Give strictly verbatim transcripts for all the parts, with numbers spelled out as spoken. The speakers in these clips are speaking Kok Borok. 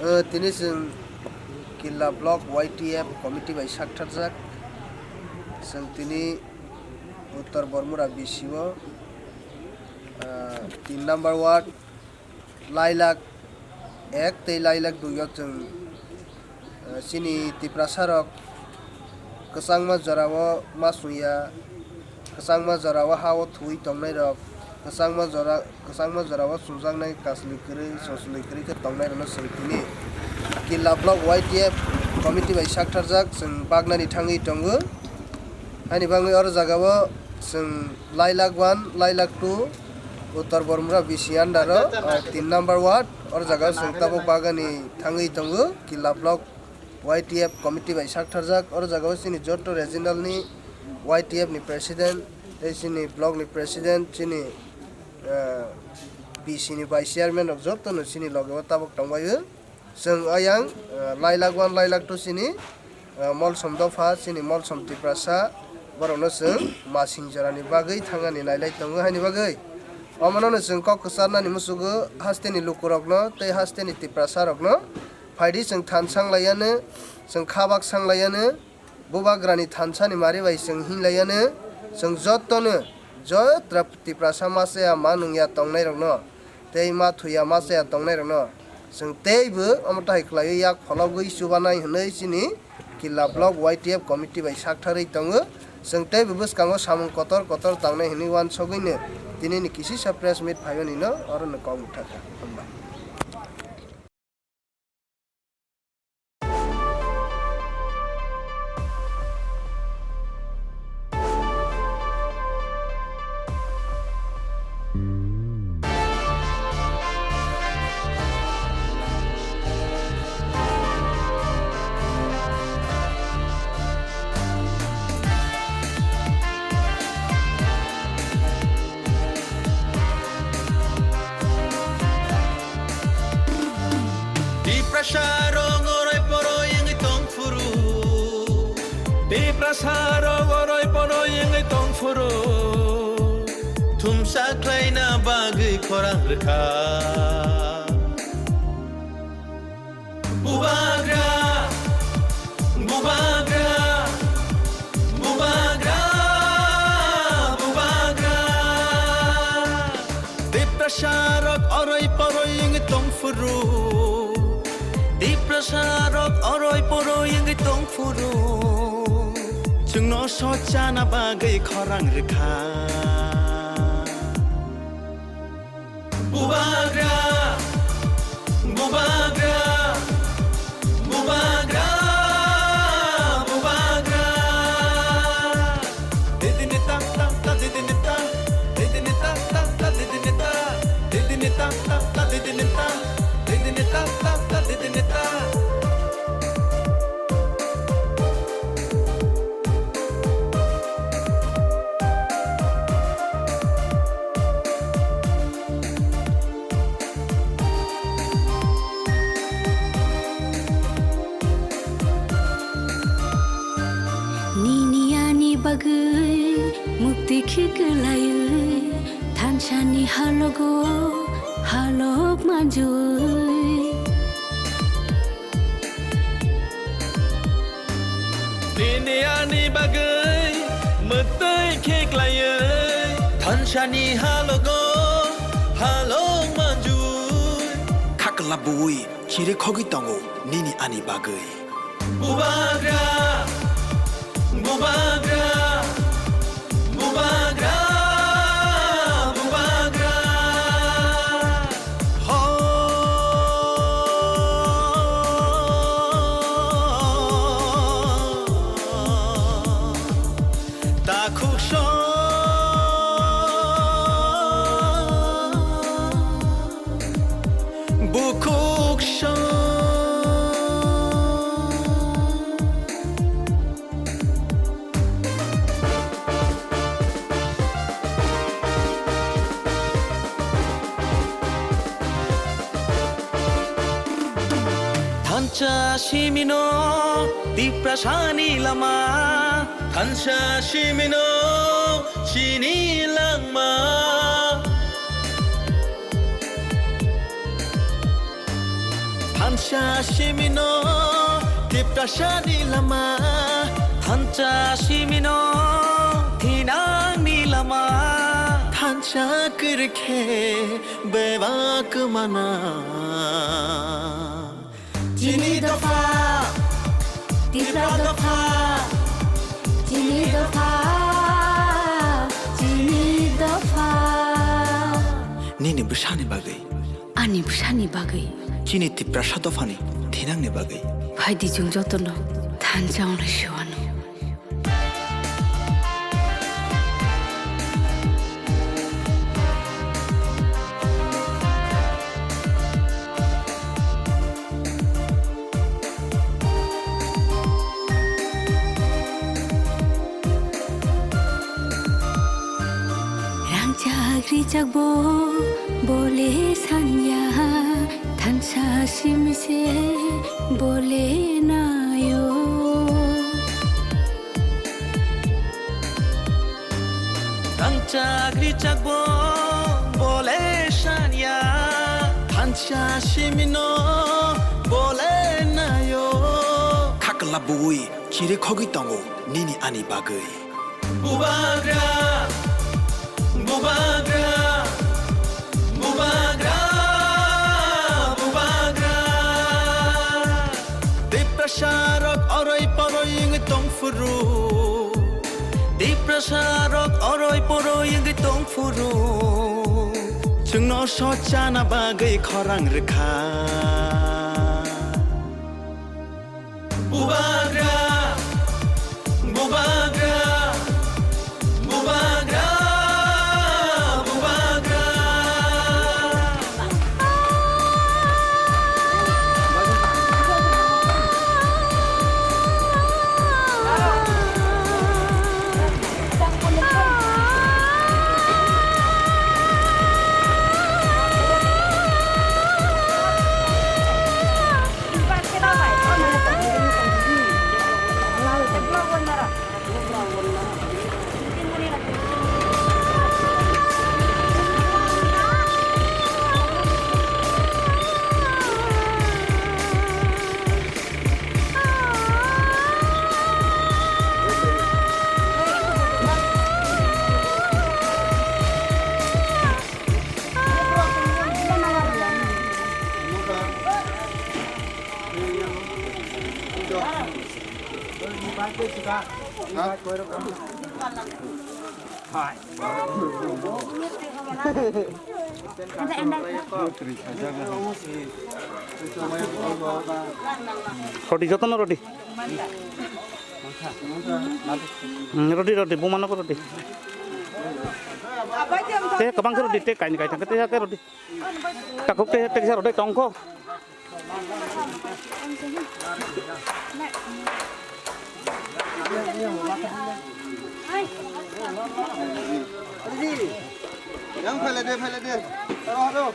O, tini chwng Killa Block Y T F committee bai saktharjak. Chwng tini Uttar Bormura B C o, ah, tin number ward, Lailak ek tei Lailak dui o chwng, ah, chini Tiprasa rok kwchangma jorao ma sungya, kwchangma jorao ha-o thuwi tongnairok, kwchangma jora, kwchangma jorao chumjaknai kasli kwrwi, soslwi kwrwi khe tongnairokno chwng tini Killa Block Y T F committee bai saktharjak chwng bagnani thangwi tongo. Haini bagwi oro jagao chwng Lailak one, Lailak two, Uttar Bormura B C under o, ah, tin number ward, oro jagao chwng tabuk bagani thangwi tongo, Killa Block Y T F committee bai saktharjak. Oro jagao chini joto regional ni Y T F ni president, tei chini block ni president, chini, ah, B C ni vice chairman rok jotono chini logeo tabuk tongbaio. Chwng ayang, ah, Lailak one, Lailak two chini, ah, Molsom dopha, chini Molsom Tiprasa, borokno chwng masing jorani bagwi thangani nailai tongo haini bagwi. Omono no chwng kok kwcharnani muchugo hasteni lukurokno tei hasteni Tiprasa rokno. Phaidi chwng than sanglaiyano, chwng khabak sanglaiyano, Bubagrani thansani mari bai chwng hinlaiyano, chwng jotono, jotra Tiprasa machaya ma nungya tongnairokno, tei ma thuya machaya tongnairokno, chwng teibo omo tahai khlaiwi yak phologwi chubanai hwnwi chini Killa Block Y T F committee bai saktharwi tongo. Chwng teibo bwskango samung kotor kotor tangnai hwnwi uansugwino tinini kisisa press meet phaimanino orono kok mwthakha. Hambai. Tiprasa rok oroi poroi wngwi tongphuru. Tiprasa rok oroi poroi wngwi tongphuru. Thumsa khlaina bagwi khorang rwkha. Bubagra, bubagra, bubagra, bubagra. Tiprasa rok oroi poroi wngwi tongphuru. Tiprasa rok oroi poroi wngwi tongphuru. Chwngno sochana bagwi khorang rwkha. Bubagra, bubagra, bubagra, bubagra. Didini ta ta ta, didini ta, didini ta ta ta, didini ta, didini ta ta ta, didini ta, didini ta ta ta, didini ta. Nini ani bagwi mukti khiklaiwi thansani halogo halok manjui. Nini ani bagwi mwtwi khiklaiwi thansani halogo halok manjui. Khakla bui chiri khogwi tongo nini ani bagwi. Bubagra, bubagra, bubagra, bubagra. Ho. Takhuk song. Bukhuk song. Thansa simino Tiprasani lama. Thansa simino chini langma. Thansa simino Tiprasani lama. Thansa simino thinangni lama. Thansa kwrwikhe bebak mana. Chini dopha, Tipra dopha, chini dopha, chini dopha. Nini bwsani bagwi. Ani bwsani bagwi. Chini Tiprasa dophani thinangni bagwi. Phaidi chwng jotono thansa wngnai se uanw. Rangchak rijak bo bole sanya, thansa simse bole nayo. Rangchak rijak bo bole sanya, thansa simino bole nayo. Khakla bui chiri khogwi tongo nini ani bagwi. Bubagra, bubagra, bubagra, bubagra. Tiprasa rok oroi poroi wngwi tong phuru. Tiprasa rok oroi poroi wngwi tong phuru. Chwngno sochana bagwi khorang rwkha. Bubagra, bubagra, bubagra, bubagra. Roti, jotono roti. Hmm, roti, roti, bumano ko roti. Te kabang ke roti, te kaini kai thang, te ke roti. Takuk te, te kisa roti tongko. Yang phaile de, phaile de. Taro, taro.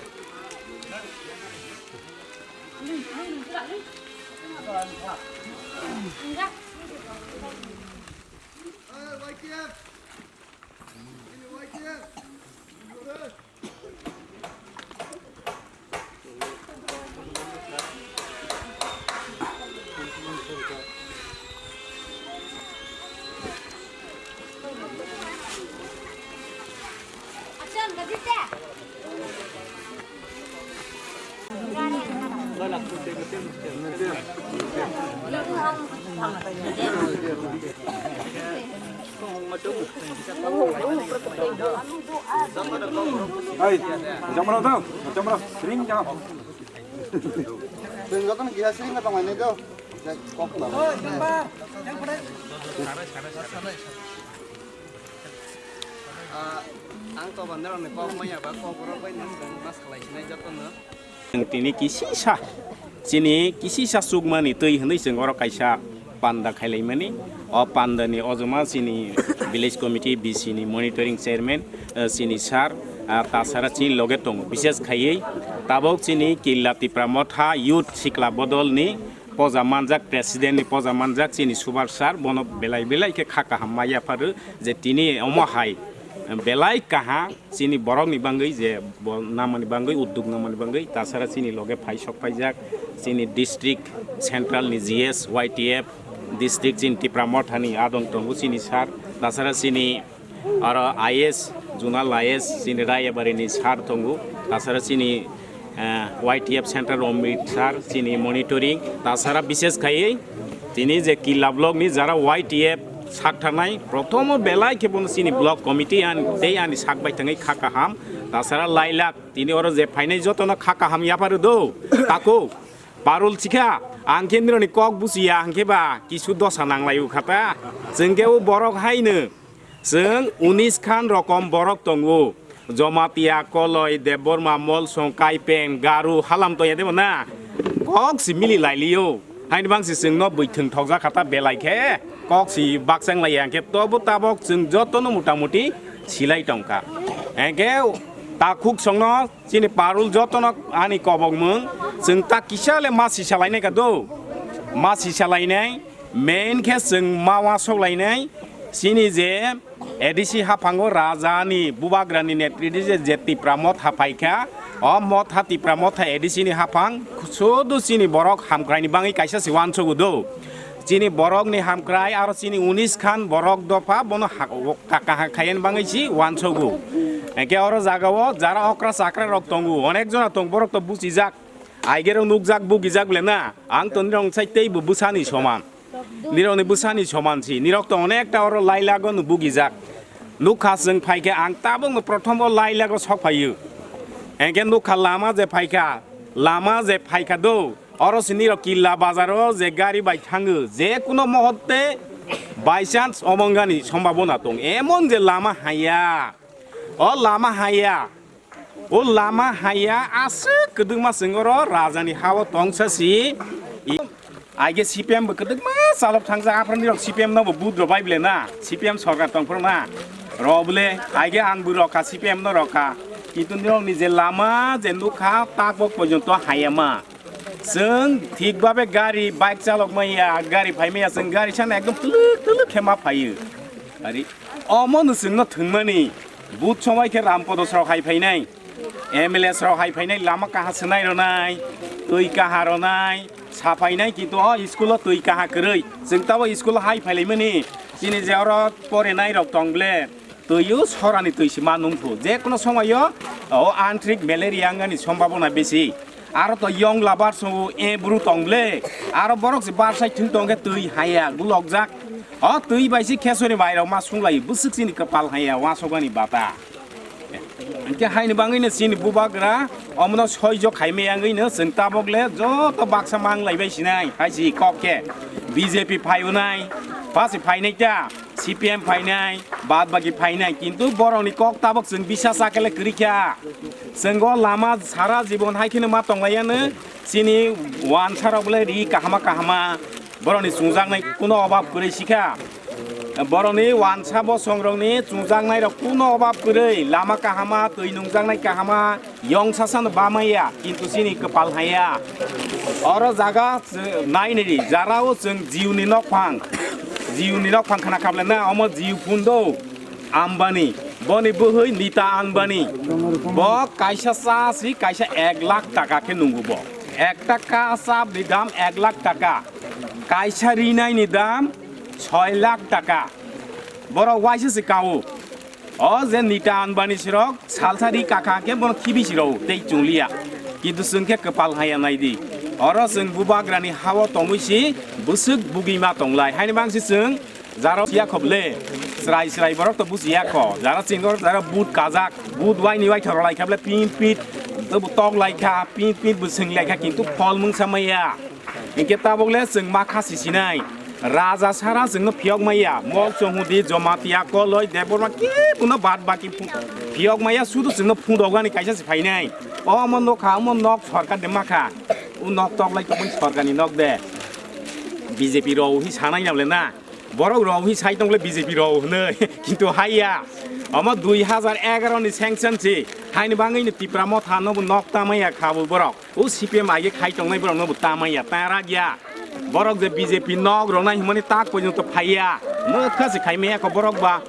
Ai, jamra dong, jamra, sering jam. Sering jatuh nih, sering datang ini tuh. Kok lah. Ah, ang to bandar ni kok maya ba kok borok bai nang mas khalai sinai jatuh no. Tini kisisa, chini kisisa chukmani twi hwnwi chwng oro kaisa panda khailaimani. O pandani ojoma chini village committee, V C ni monitoring chairman, eh, chini sir, ah, tasara chini loge tongo. Bishes khaiwi tabok chini Killa Tipra Motha Youth Sikla Bodol ni poja manjak, president ni poja manjak chini Subar sir, bono belai belai khe kha kaham ma yapharu je tini omo hai belai kaha. Chini borokni bangwi je bo namani bangwi, udduk namani bangwi, tasara chini loge phai sok paijak, Chini district central ni G S Y T F district chini Tipra Motha ni adong tongo chini sir, tasara chini aro I S, zonal I S chini Rayabari ni sir tongo, tasara chini, eh, Y T F central Omrit sir chini monitoring, tasara bishes khaiwi chini je Killa block ni jara Y T F sak thanai, prothomo belai khe bono chini block committee ani tei ani sak bai thangwi kha kaham, tasara lailak tini oro je phainai jotono kha kaham yapharu do, tako. Parul chikha, ang khe nironi kok buchiya, ang khe ba kisu dosa nanglai o khata. Chwng khe o borok haino, chwng unis khan rokom borok tongo. Jamatia, Koloi, Debbarma, Molsong, Kaipeng, Garu, halam toya debo na? Kok si mili lailio. Haini bang si chwngno bwithwng thokjak khata belai khe. Kok si bakchang laiya, ang khe tobo tabok chwng jotono mutamuti silai tongkha. Ang khe takhuk songno Chini parul jotono ani kobokmung, chwng ta kisa le ma sisa lainai ka do. Ma sisa lainai, main khe chwng ma uansuk lainai. Chini je A D C haphango raja ni bubagra ni netridi je, je Tipra Motha phaikha, o Motha Tipra Motha A D C ni haphang sudu chini borok hamkrai ni bangwi kaisa se uansugo do. Chini borok ni hamkrai aro chini unis khan borok dopha bono ha-, o ka-, kaham khaiyani bangwi si uansugo. Hwnkhe oro jagao jara okra chakra rok tongo, onek jona tong borok to buchijak. Aigero nukjak bugijak le na, ang to nirok sai teibo bwsani soman. Nirok ni bwsani soman si, nirok to onekta oro lailago no bugijak. Nukha chwng phaikhe ang tabuk no prothom o lailago sok phaio. Hwnkhe nukha lama je phaikha, lama je phaikha do, Oro sini rok Killa bazar o je gari bai thango, je kuno muhurte by chance omongani sombhabona tong. Emon je lama haya, o lama haya, o lama haya aswk kwdwkma chwng oro raja ni ha o tongsa si. I-, aige C P M bo kwdwkma chalok thangjak, aphano nirok C P M no bo vote rw bai ble na, C P M sorkar tong phuru na. Rw ble, aige ang bo rw kha, C P M no rw kha. Kintu nirok ni je lama je nukha, tabok porjonto haya ma. Chwng thik babe gari, bike chalok maya, gari phai maya, chwng gari sana ekdom twlwk twlwk khe ma phaio. Ari, omo no chwngno thwngmani, but somai khe Rampodo srok hai phainai, M L A srok hai phainai, lama kaha swnai rwnai, twi kaha rwnai, sa phainai, kintu o school o twi kaha kwrwi. Chwng tabo school o hai phailaimani, chini je oro porinai rok tong ble, Twiyo sorani twi se ma nungkhu. Je kono somoyo o anthrik malaria wngani sombhabona bisi. Aro to yong labar songo e bru tong ble. Aro borok se barsai thwng tong khe twi haya gulokjak. O twi bai se khesoni bai rok ma sunglai bwswk chini kwpal haya wasogani bata. Hwnkhe haini bangwino chini bubagra omono soijo khaimaya wngwino chwng tabok le joto baksa manglai bai sinai hai si kok khe B J P phai unai, pha se phainai ta. C P M phainai, bad baki phainai, kintu borokni kok tabok chwng bisa sakele kwrwi kha. Chwng o lama sara jibon hai kheno ma tonglaiya no, chini wansa rok bole ri kahama kahama, borokni chungjaknai kuno obab kwrwi sikha. Borokni wansa bosong rokni chungjaknai rok kuno obab kwrwi, lama kahama, twi nungjaknai kahama, Yong sasano bamaya, kintu chini kwpal haya. Oro jaga chw-, nainiri, jarao chwng Jio ni nokphang. Jio ni nokphang khna khablana, omo Jio phundo Ambani. Boni bwhwi Nita Ambani. Bo kaisa cha si kaisa ek lakh taka khe nungo bo. Ekta ka chap ni dam ek lakh taka. Kaisa rinai ni dam soi lakh taka. Borok waisa se kao. O je Nita Ambani sirok salsa ri kakha khe bono khibi sirok tei chungliya. Kintu chwng khe kwpal haya nai di. Oro chwng bubagrani hao tongwi si bwswk bugwi ma tonglai. Haini bangsi chwng jaro siya khob le. Chwrai chwrai borok to bujiya kho. Jara chingor jara but kajak. But waini wai thoro lai kha ble pin pit. Tok lai kha, pin pit bo swng lai kha kintu phol mungsa maya. Hinkhe tabok le chwng ma kha si sinai. Raja sara chwngno phiyok maya. Mol Chonghundi, Jamatia, Koloi, Debbarma, kebono bad baki phu-, phiyok maya, sudu chwngno phundokgani kaisa se phainai. Omo nokha, omo nok sorkar de makha. O nok tok lai tongmani sorkarni nok de. B J P rw hi sanai na le na. Borok rw hi sai tong le B J P rw hwnwi. Kintu haiya. Omo dui hajar egaro ni sanction si. Haini bangwi ni Tipra Motha no bo nok ta maya kha bo borok. O C P M aige khai tongnai borok no bo ta maya, ta rak ya. Borok je B J P nok rok nai hwnmani tak porjonto phaiya. Mwkha se khai maya kho borok ba.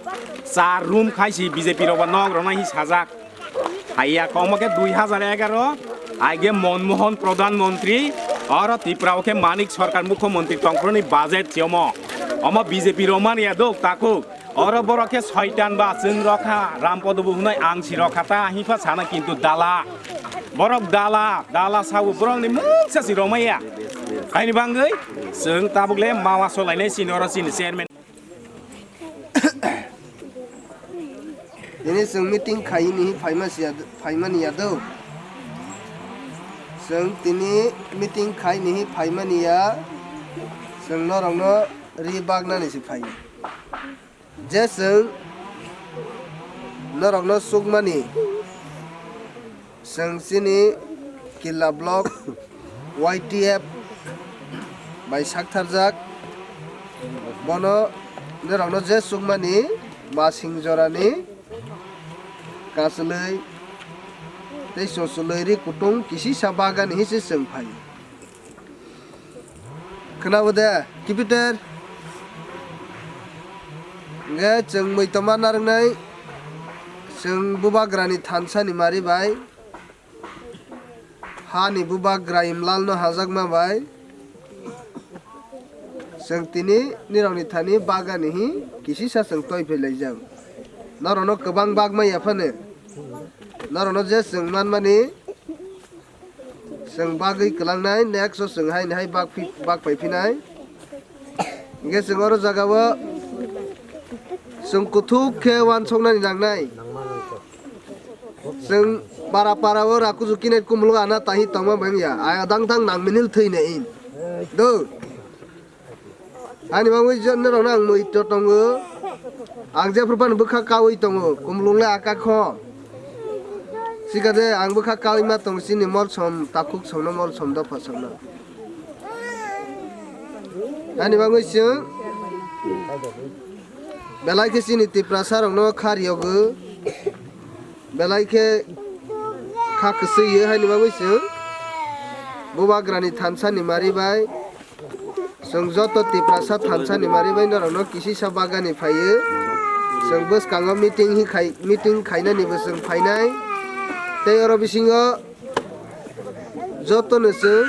Char room khai si B J P rok ba nok rok nai hi sajak. Phaiya kho omo khe dui hajar egaro aige Manmohan Pradhan Mantri Oro Tripura o khe Manik Sarkar mukhyamantri tongphuru ni budget tiyamo. Omo B J P romani ya dok takuk. Oro borok khe soitan ba chwng rokha, Rampodo bo hwnwi ang si rokha ta himkha sana kintu dala. Borok dala, dala sabu borok ni mungsa si romaya. Kaini bangwi chwng tabuk le mawa solainai sini oro sini chairman. Tini chwng meeting khaini phaima siya, phaimani ya do. Chwng tini meeting khaini phaimani ya. Chwng norokno ri baknani si phai. Je chwng norokno sukmani. Chwng chini Killa block Y T F bai saktharjak. Bono norokno je sukmani masing jorani kachwlwi tei sochwlwi ri kutung kisisa bagani hinwi chwng phai. Khwnabo de, Kipiter? Hwnkhe chwng muitoma narwknai, chwng bubagrani thansani mari bai, hani bubagra Imlalno hajakma bai, chwng tini nirokni thani bagani hi kisisa chwng toi phai laijak. Norokno kwbang bagma yaphano, norokno je chwng manmani, chwng bagwi kwlangnai, next o chwng haini hai bak phi-, bak pai phinai. Hwnkhe chwng oro jagao chwng kuthuk khe uansuknani nangnai. Chwng para para o rakuju kinai kumulgo ana tahi tongma bangya. Aya dang dang nang minil thwina in. Do. Ani bagwi je norokno ang muitu tongo. Ang jephru phano bwkha kaui tongo. Kumulungle aka kho. Sikade ang bwkha kaui ma tongo chini mol som takhuk somno mol som dopha somno. Ani bagwi chwng belai khe chini Tiprasa rokno kha riyogo. Belai khe kha kwswi ye haini bagwi chwng bubagrani thansani mari bai, chwng joto Tiprasa thansani mari bai norokno kisisa bagani phaiyo. Chwng bwskango meeting hi khai, meeting khainani bo chwng phainai. Tei oro bisingo jotono chwng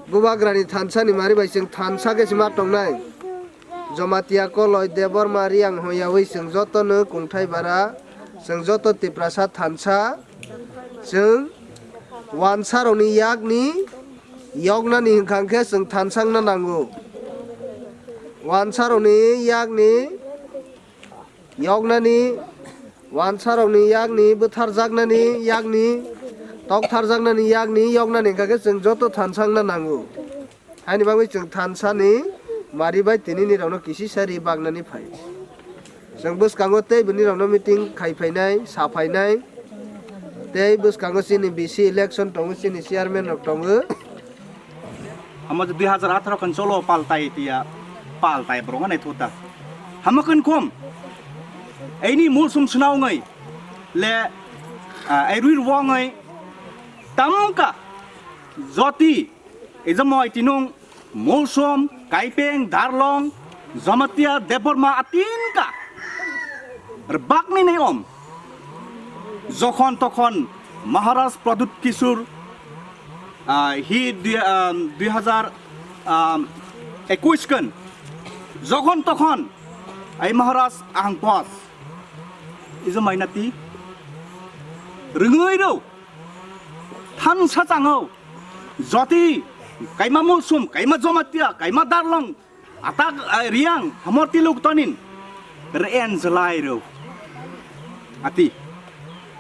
bubagrani thansani mari bai chwng thansa khe se ma tongnai. Jamatia Koloi Debbarma Riang hoyawi chwng jotono kungthai bara, chwng joto Tiprasa thansa, chwng wansarokni yakni yoknani hwnkha khe chwng thansangna nango. Wansarokni yakni yoknani, wansarokni yakni, bwtharjaknani yakni, toktharjaknani yakni yoknani hwnkha khe chwng joto thansangna nango. Haini bagwi chwng thansani mari bai tini nirokno kisisa ri baknani phai. Chwng bwskango tei bo nirokno meeting khai phainai, sa phainai. Tei bwskango chini B C election tongo, chini chairman rok tongo. Amo je dui hajar atharo khan cholo paltai tiya, paltai borok nai thuta. Hamo khan khum. Aini mulsum swnawngwi le, ah, ai rui rwngwi tamka joti Ejamoi tinung, Molsom, Kaipeng, Darlong, Jamatia, Debbarma atinka. Rbakni nei om. Jokhon tokhon Maharaj Pradyut Kishore, ah, hi dui, ah, dui hajar, ah, ekush kan. Jokhon tokhon ai Maharaj ahang pas. Ejamai nati. Rwngwi rw. Thansa chango. Joti, kaima Molsom, kaima Jamatia, kaima Darlong, atak, ah, Riang, hamor tiluk tonin, re en jlai rw. Ati.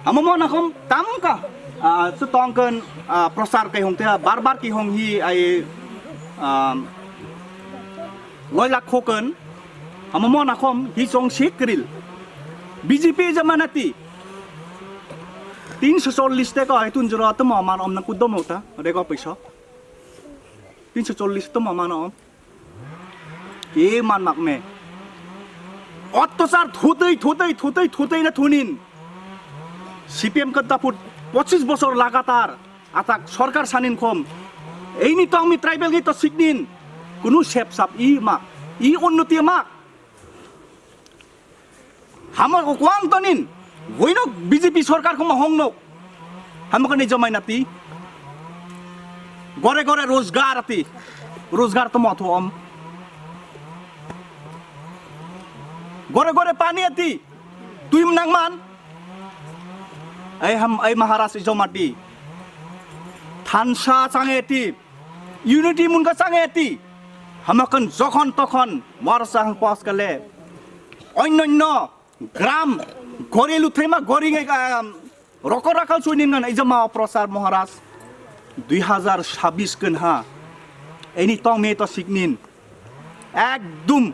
Amo mo nakhom tamka, ah, su tongkon, ah, prosar kai hong tia, bar bar ki hong hi ai, ah, loilak khokon, amo mo nakhom hi chong sik kril. B J P jamanati. Tinso chollis taka hai tun jora tamo man om na kudomo ta, rego paisa. Tinso chollis tamo man om. Ke man mak me. Ottosar thutei, thutei, thutei, thutei na thunin. C P M ka daput pochis bosor lagatar atak sorkar sanin khom. Eini tongmi tribal ni to siknin. Kunu sep sap i mak. I unnoti mak. Hamo kwang tonin, boino B J P sorkar khoma hongnok. Hamo kani jomai nati. Gore gore rozgar ati. Rozgar to motho om. Gore gore pani ati. Twi mwnang man. Ei ham, ei Maharaj ijomati. Thansa chang eti. Unity munka chang eti. Hamakan jokhon tokhon morsa hang pas kale. Onno onno gram gori luthema gori ngai, um, Rokor rakal suinin ngan ijama Prasad Maharaj dui hazar sabis kwnha. Eni tong me to siknin. Ekdum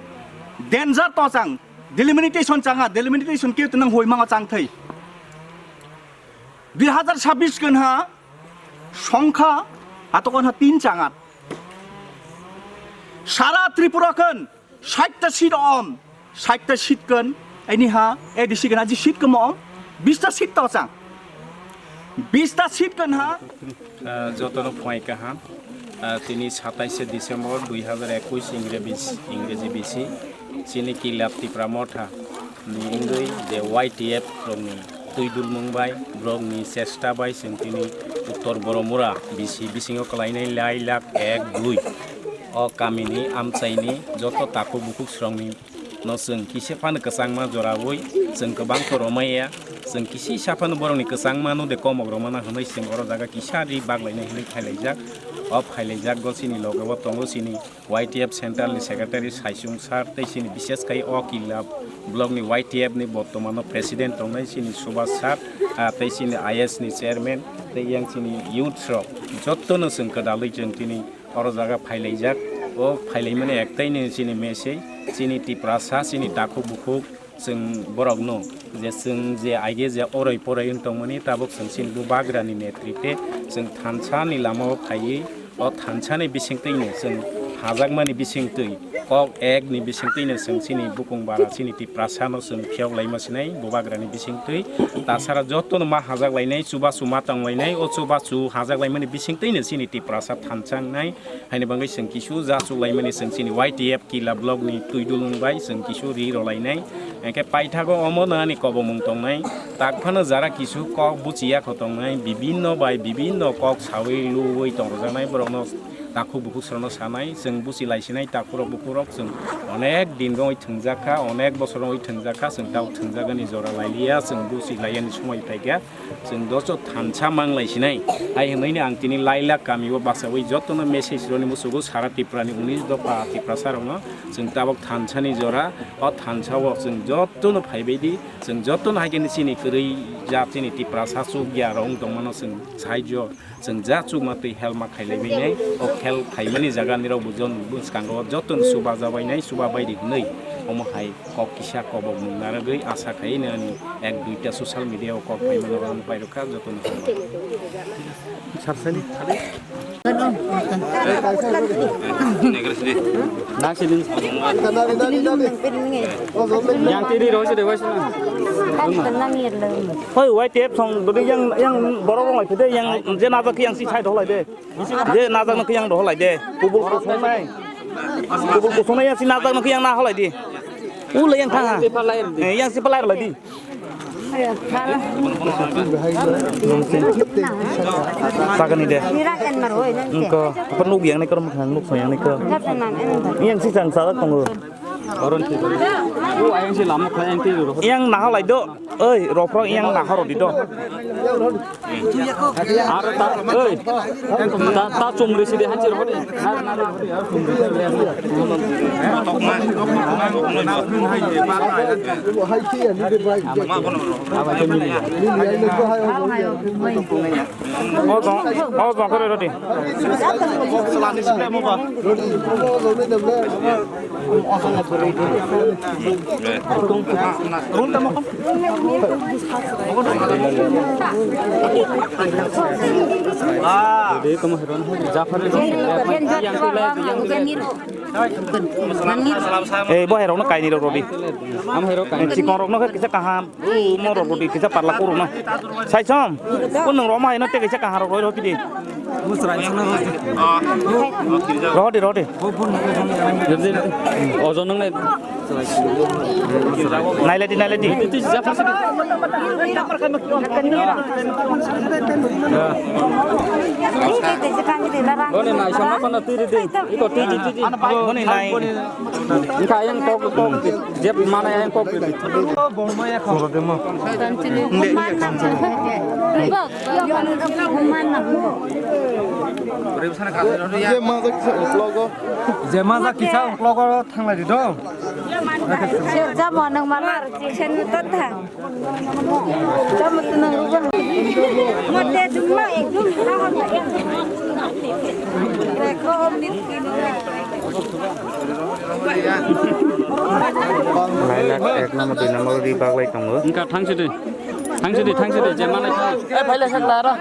danger to chang. Delimitation changa, delimitation ke tunang hoi manga chang thai. Dui hazar sabis kwnha songkha atokon ha tin changat. Sara Tripura kwn Sait ta seat om, sait ta seat kan, ini ha, A D C kan aji seat kan om, bis ta seat ta chang. Bis ta seat kan ha. Ah, jotono phuai kaham. Ah, tini satais December dui hazar ekwis Ingreji, Ingreji bisi. Chini Kilap Tipra Motha ni wngwi je Y T F rokni twi dulmung bai, borokni chesta bai chwng tini Uttor Boromura bisi bisingo kwlainai lai lakh ek dui. O kamini amchaini joto takhuk bukhuk srokni no chwng kisa phano kwchangma joraui chwng kwbang khe romaiya, chwng kisa phano borokni kwchangma no de komok romana hwnwi chwng oro jaga kisa ri baklainai hwnwi phailaijak. O phailaijak go chini loge o tongo chini Y T F Central ni Secretary Saisung Sir tei chini bishes khai o Killa block ni Y T F ni bortomano President tongnai chini Subhas Sir, ah, tei chini I S ni Chairman tei yang chini youths rok jotono chwng kwdalwi chwng tini oro jaga phailaijak. O phailaimani ektaino chini message, chini Tiprasa, chini takhuk bukhuk, chwng borokno je chwng je aige je oroi poroi wng tongmani, tabuk chwng chini Bubagrani netrite chwng thansa ni lama o phaiwi, o thansa ni bisingtwi no chwng hajakmani bisingtwi, kok ek ni bisingtwi no chwng chini bukung bara chini Tiprasa no chwng phiyok laima sinai Bubagrani bisingtwi. Tasara jotono ma hajak lainai, chubachu ma tong lainai, o chubachu hajak laimani bisingtwi no chini Tiprasa thansa wngnai. Haini bagwi chwng kisu jachuk laimani chwng chini Y T F Killa block ni twi dulung bai chwng kisu ri rwlainai. Hwnkhe paithago omo no ani kobomung tongnai. Tak phano jara kisu kok buchiya kho tongnai, bibinno bai bibinno kok sawi luwi tongjaknai borokno takhuk bukhuk srokno sanai. Chwng buchi laisinai takhukrok bukhukrok chwng onek din wngwi thwngjak kha, onek bosor wngwi thwngjak kha, chwng tabuk thwngjagani jora lailiya, chwng buchi laiyani somoi phaikha. Chwng doso thansa manglai sinai. Hai hwnwi no ang tini Lailak kamio bachaui jotono message rwni muchugo sara Tripura ni unis dopha Tiprasa rokno. Chwng tabok thansa ni jora, o thansa o chwng jotono phaibai di. Chwng jotono hai khe chini kwrwi jat chini Tiprasa chukya rok wng tongmano chwng sahajyo, chwng ja chukma twi help ma khailaibai nai. O help khaimani jaga nirok bo jon bwskango jotono chubajabai nai, chubabai di hwnwi omo hai kok kisa kobok mung narwgwi asa khai nani ek duita social media o kok phaimano ang pairwkha jotono. Sarsani. Nang sini. Yang tiri roi sini, roi sini. Hoi, Y T F song, dodi yang, yang borok rong lai phede, yang je najak yang si side holai de. Je najak no yang do holai de. Kubul kusung nai. Kubul kusung nai yang si najak no yang na holai di. Ula yang thang ha. Eh, yang si palai lai di. Sagani de. Engko, apa nuk yang ni kor mukha nuk yang ni kor. Yang si sang sadak tongo. Yang naha lai do. Oi, rofrok yang naha rodi do. Aro ta, oi, ta chumri sidi hanchi rodi. O jong, o jong kore rodi. Ei, bo hai rok no kaini rok rodi. Am hai rok kaini. Chikon rok no kisa kaham. U morok rodi kisa parla kuru na. Saisom. Kun nung roma ino te kisa kaham rok roi roi pidi. Rodi, rodi. Ojon nung nai. Nailadi, nailadi. Boni nai sama kono tiri di. Iko tiri tiri. Boni nai. Engka ayang kok kok di. Jeb mana ayang kok di. Je maja kisa uklogo. Je maja kisa uklogo thanglai di do. Jabo nang mana sen ta tha. Lailak ek number, dui number ri baglai tongo. Engka thangsi di. Thangsi di, thangsi di, je mana thang. Eh, phaila sak lara.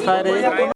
Sorry.